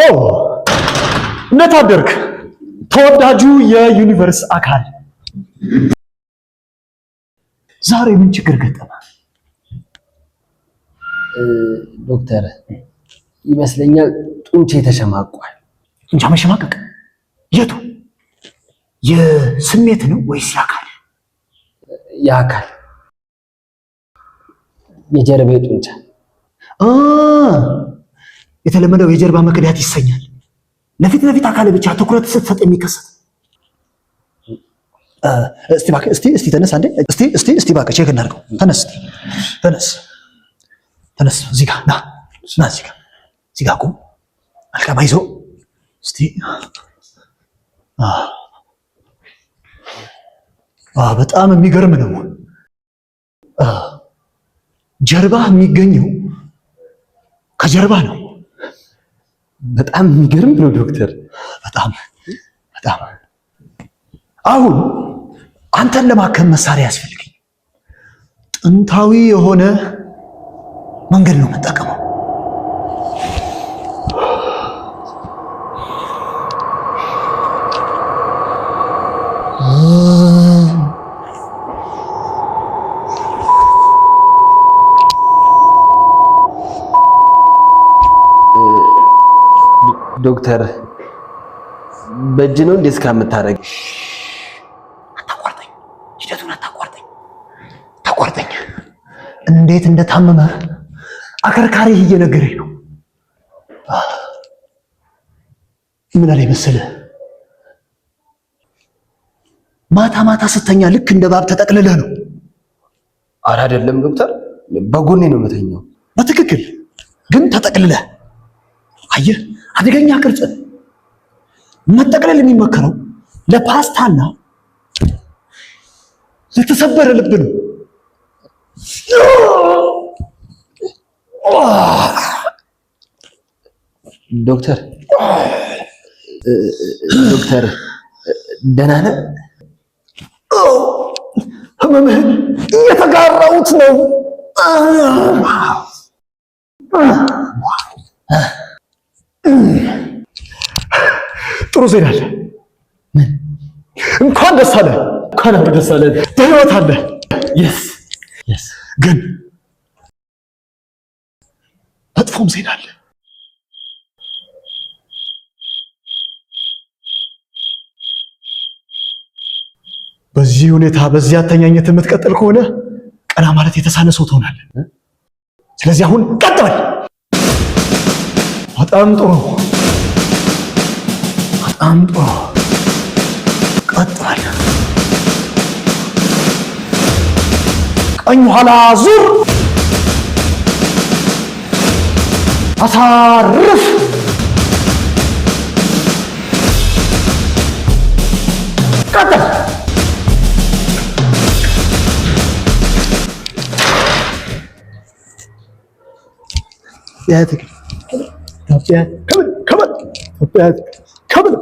ኦ፣ እንዴት አደርክ ተወዳጁ የ universe አካል? ዛሬ ምን ችግር ገጠመ? ዶክተር፣ ይመስለኛል ጡንቼ ተሸማቋል። ጡንቻ መሸማቀቅ? የቱ፣ የስሜት ነው ወይስ የአካል? የአካል፣ የጀርቤ ጡንቻ። የተለመደው የጀርባ መክዳት ይሰኛል። ለፊት ለፊት አካል ብቻ ትኩረት ስትሰጥ የሚከሰት። እስቲ እባክህ፣ እስቲ እስቲ ተነስ አንዴ። እስቲ እስቲ እስቲ እባክህ check እናድርገው። ተነስ፣ እስቲ ተነስ፣ ተነስ። እዚህ ጋር ና፣ ና፣ እዚህ ጋር፣ እዚህ ጋር ቁም። መልካም፣ አይዞህ። እስቲ በጣም የሚገርም ነው። ጀርባ የሚገኘው ከጀርባ ነው። በጣም የሚገርም ነው ዶክተር። በጣም በጣም። አሁን አንተን ለማከም መሳሪያ ያስፈልገኝ። ጥንታዊ የሆነ መንገድ ነው የምጠቀመው። ዶክተር፣ በእጅ ነው እንዴ scan የምታደርግ? አታቋርጠኝ፣ ሂደቱን አታቋርጠኝ፣ አታቋርጠኝ። እንዴት እንደታመመ አከርካሪህ እየነገረኝ ነው። ምን አለ መሰለህ፣ ማታ ማታ ስተኛ ልክ እንደ እባብ ተጠቅልለህ ነው። አረ አይደለም ዶክተር፣ በጎኔ ነው የምተኛው። በትክክል፣ ግን ተጠቅልለህ። አየህ፣ አደገኛ ቅርጽ። መጠቅለል የሚመከረው ለፓስታና ለተሰበረ ልብ ነው። ዶክተር፣ ዶክተር፣ ደህና ነህ? ህመምህን እየተጋራሁት ነው። ጥሩ ዜና አለ። እንኳን ደስ አለ። እንኳን አብሮ ደስ አለን። በህይወት አለ። Yes. ግን መጥፎም ዜና አለ። በዚህ ሁኔታ፣ በዚህ አተኛኘት የምትቀጥል ከሆነ ቀና ማለት የተሳነ ሰው ትሆናለህ። ስለዚህ አሁን ቀጥ በል። በጣም ጥሩ፣ በጣም ጥሩ። ቀጥ በል። ቀኝ ኋላ ዙር፣ አሳርፍ። ቀጥል። ኢትዮጵያ ትቅደም፣ ኢትዮጵያ ከምን ከምን ኢትዮጵያ ከምን።